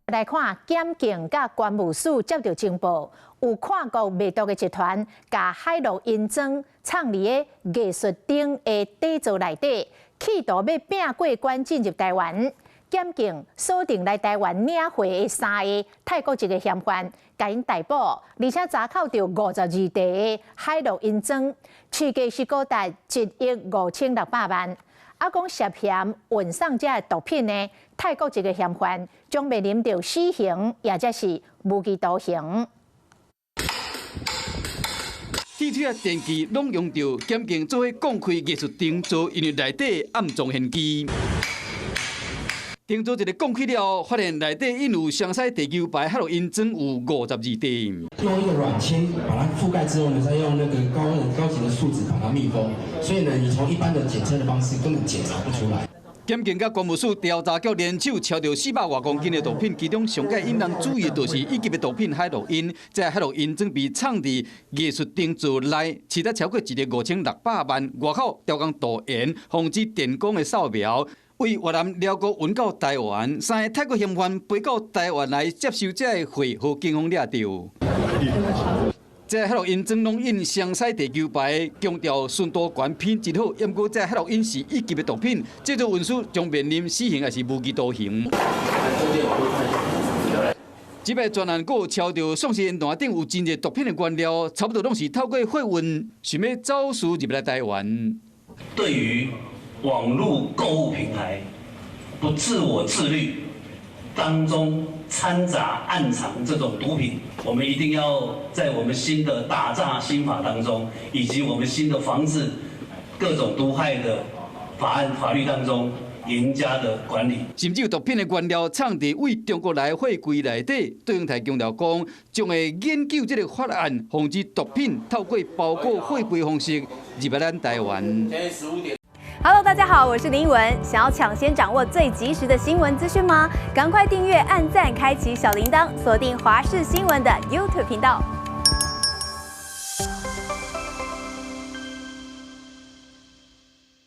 來看檢警佮關務署接著情報，有跨國賣毒的集團，共海洛因裝藏佇个藝術燈的底座內底，企圖欲拚過關進入臺灣。檢警鎖定來臺灣領貨的三个泰國籍的嫌犯，共𪜶逮捕，而且查扣著52袋的海洛因磚，市價是高達1億5600萬。啊，講涉嫌運送這毒品的泰國籍的嫌犯，將面臨著死刑，抑者是無期徒刑。汽車電器攏用著，檢警做伙摃開藝術燈座，因為內底暗藏玄機。燈座一个摃開了後，發現內底印有雙彩地球牌海洛因磚有52袋。用一個軟鉛把它覆蓋之後呢，再用那個高高級的樹脂把它密封，所以呢，你從一般的檢測的方式根本檢查不出來。檢警佮關務署調查局聯手抄著400外公斤的毒品，其中上蓋引人注意的就是一級的毒品海洛因。這海洛因準備藏佇藝術燈座內，市值超過1億5600萬。外口刁工導演，防止電光的掃描。為越南、寮國運到臺灣，三个泰國嫌犯飛到臺灣來接收這个貨，予警方掠著。這海洛因磚攏印雙彩地球牌，強調純度懸、品質好。毋過這海洛因是一級的毒品，製造運輸將面臨死刑抑是無期徒刑。這擺專案閣有抄著喪屍煙彈頂有真濟毒品的原料，差不多攏是透過貨運，想欲走私入來臺灣。對於網路購物平台不自我自律，當中摻雜暗藏這種毒品，我們一定要在我們新的打詐新法當中，以及我們新的防治各種毒害的法案法律當中嚴加的管理。甚至有毒品的原料藏佇為中國來貨櫃內底，對方台強調講，將會研究這个法案，防止毒品透過包裹貨櫃方式入來咱臺灣。 Hello，大家好，我是林文。想要搶先掌握最及時的新聞資訊嗎？趕快訂閱、按讚、開啟小鈴鐺，鎖定華視新聞的 YouTube 頻道。